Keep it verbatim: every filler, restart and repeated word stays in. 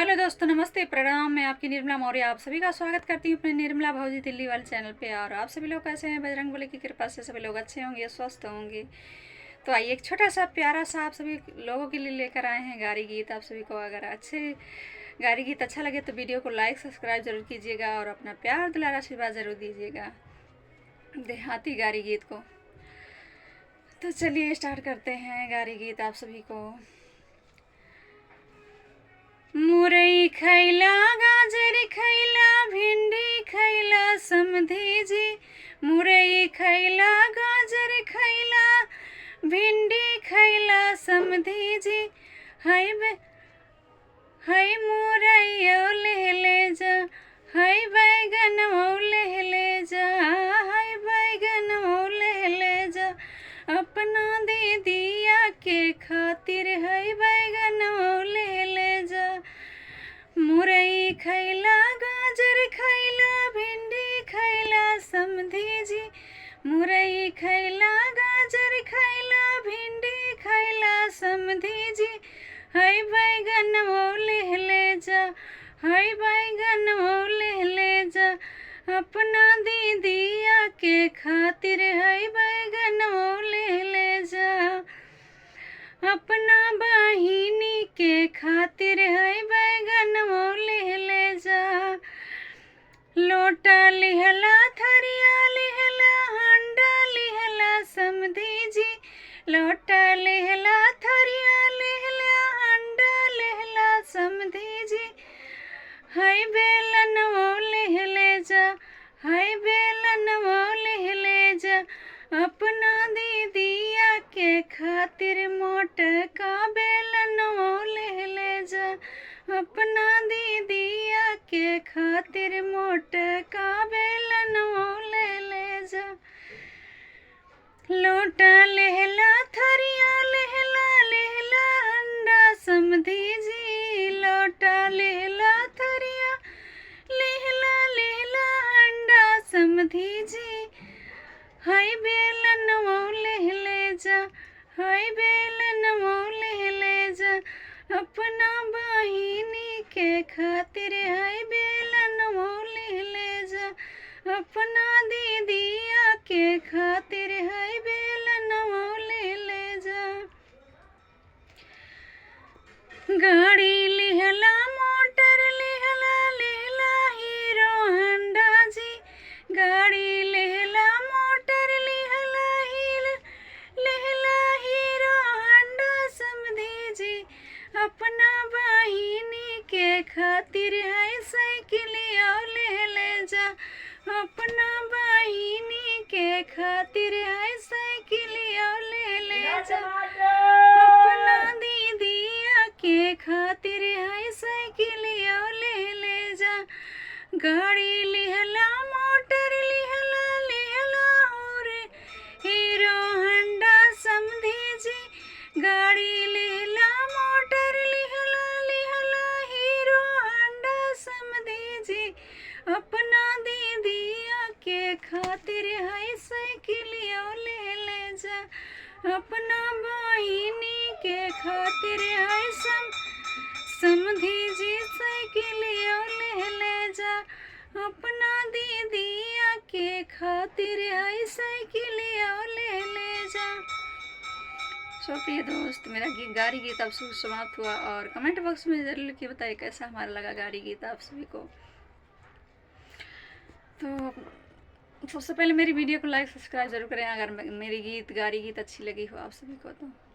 हेलो दोस्तों, नमस्ते, प्रणाम। मैं आपकी निर्मला मौर्य आप सभी का स्वागत करती हूँ अपने निर्मला भौजी दिल्ली वाले चैनल पे। और आप सभी लोग कैसे हैं? बजरंग बली की कृपा से सभी लोग अच्छे होंगे, स्वस्थ होंगे। तो आइए, एक छोटा सा प्यारा सा आप सभी लोगों के लिए लेकर आए हैं गारी गीत। आप सभी को अगर अच्छे गारी गीत अच्छा लगे तो वीडियो को लाइक, सब्सक्राइब जरूर कीजिएगा और अपना प्यार दुलार आशीर्वाद जरूर दीजिएगा देहाती गारी गीत को। तो चलिए, स्टार्ट करते हैं गारी गीत आप सभी को। मुरई खैला, गाजर खैला, भिंडी खैला समधी जी। मुरई खैला, गाजर खैला, भिंडी खैला समधी जी। है बे-, है मुरैयो लेहले जा, है बैगनवो लेहले जा, है बैगनवो लेहले जा। अपना दीदिया के खातिर है बैगनवो लेहले जा। मुरई खैला, गाजर खैला, भिंडी खैला समधी जी। मुरई खैला, गाजर खैला, भिंडी खैला समधी जी। है बैगनवो लेहले जा, है बैगनवो लेहले जा। अपना दीदिया के खातिर है बैगनवो लेहले जा। अपना बहिनी के खातिर है बैगनवो लेहले जा। लोटा लिहला, थरिया लिहला, हंडा लिहला समधी जी। लोटा लिहला, थरिया लिहला, हंडा लिहला समधी जी। है बेलनवो लेहले जा, है बेलनवो लेहले जा। अपना दीदिया के खातिर मोटका बेलनवो लेहले जा। अपना दीदिया के खातिर मोटका बेलनवो लेहले जा। लोटा लेहला, थरिया लेहला, लेहला हंडा समधी जी। लोटा लेहला, थरिया लेहला, लेहला हंडा समधी जी। है बेलनवो लेहले जा, है बेलनवो लेहले जा। अपना बहिनी के खातिर है बेलनवो लेहले जा। अपना दीदिया के खातिर है बेलनवो लेहले जा। गाड़ी लिहला, मोटर लिहला, लिहला हीरो होंडा जी। गाड़ी लिहला, मोटर लिहला, हील-, लिहला हीरो होंडा समधी जी। अपना बहिनी के खातिर है साइकिलियो लेहले जा। अपना बहिनी के खातिर है साइकिलियो लेहले जा। अपना दीदिया के खातिर है साइकिलियो लेहले जा। गाड़ी लिहला, मोटर लिहला, लिहला हो रे हीरो होंडा समधी जी। गाड़ी लिहला, मोटर लिहला, लिहला हीरो होंडा समधी जी। अपना दीदिया के खातिर है साइकिलियो लेहले जा। अपना बहिनी के खातिर है सम-, समधी जी साइकिलियो लेहले जा। अपना दीदिया के खातिर है साइकिलियो लेहले जा। सो प्रिय दोस्त, मेरा गी-, गारी गीत अब शुभ समाप्त हुआ और कमेंट बॉक्स में जरूर लिख के बताइए कैसा हमारा लगा गारी गीत आप सभी को। तो सबसे पहले मेरी वीडियो को लाइक, सब्सक्राइब जरूर करें अगर मे-, मेरी गीत, गारी गीत अच्छी लगी हो आप सभी को तो।